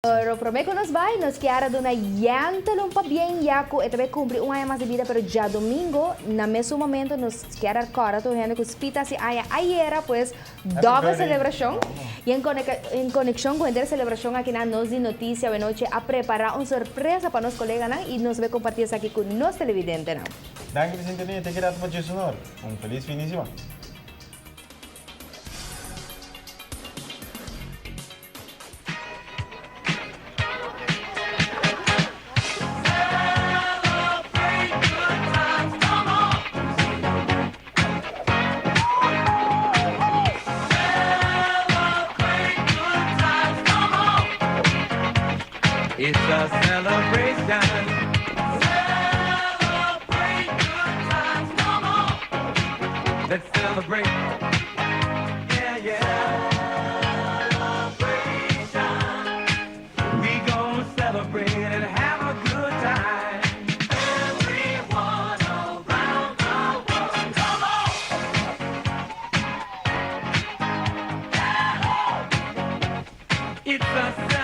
Pero prome ku nos bai, nos kier a duna Yentl un pabien ya ku e ta bai kumpli un aña mas di bida, pero djadomingo na mesun momento nos kier a kòrda tur hende ku Spita hasi aña ayera, pues dòbel selebrashon. I en en konekshon ku henter selebrashon akinan nos di Noticia Awenochi a prepará un sorpresa pa nos koleganan i nos bai kompartí esaki ku nos televidentenan. Danki pa sintonia i te keda pa dje sunor. Un felis fin di siman. It's a